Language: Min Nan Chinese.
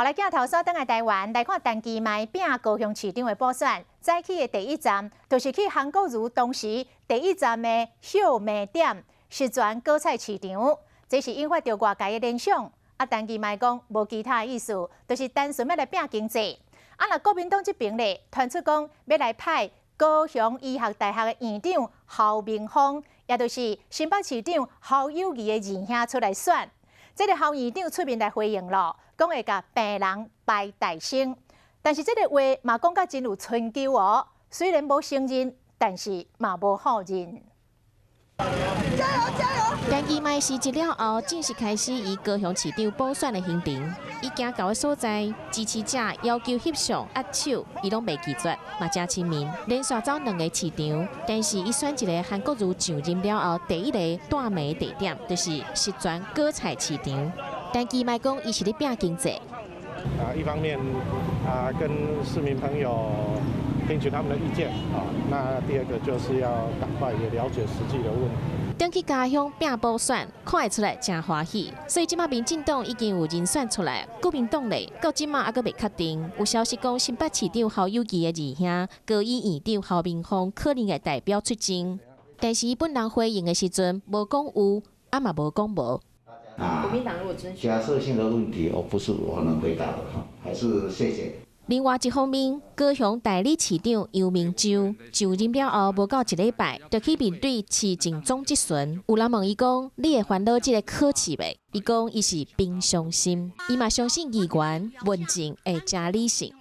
好，來鏡頭煞轉來台灣，來看陳其邁拚高雄市長的補選，早起的第一站，就是去韓國瑜當時第一站的歇罵點十全果菜市場，這是引發著外界的聯想。啊，陳其邁講無其他的意思，就是單純欲來拚經濟。啊，若國民黨這邊咧，傳出講欲來派高雄醫學大學的院長侯明鋒，也就是新北市長侯友宜的二兄出來選。這个侯院長出面來回應咯，講會共病人排大先，但是這个話嘛講甲真有春秋哦。雖然無承認，但是嘛無否認。加油加油！陳其邁辭職了後，正式開始伊高雄市長補選的行程。伊行到的所在，支持者要求翕相、握手，伊攏袂拒絕，嘛誠親民。連續走兩個市場，但是伊選一个韓國瑜上任了後第一個蹛罵地點，就是十全果菜市場。陳其邁講，伊是咧拚經濟。啊，一方面啊，跟市民朋友聽取他們的意見啊，那第二個就是要趕快也了解實際的問題。轉去家鄉拚補選，看會出來誠歡喜。所以這馬民進黨已經有人選出來，國民黨咧到這馬猶閣未確定。有消息講，新北市長侯友宜的二兄高醫院長侯明鋒可能會代表出征，但是伊本人回應的時陣，無講有，啊嘛無講無。啊，國民黨如果真假設性的問題，我不是我能回答的哈，還是謝謝。另外一方面，高雄代理市長游明洲就任了後，無夠一禮拜，就去面對市政總質詢。有人問伊講：你會煩惱這个考試袂？伊講伊是平常心，伊嘛相信議員問政會誠理性。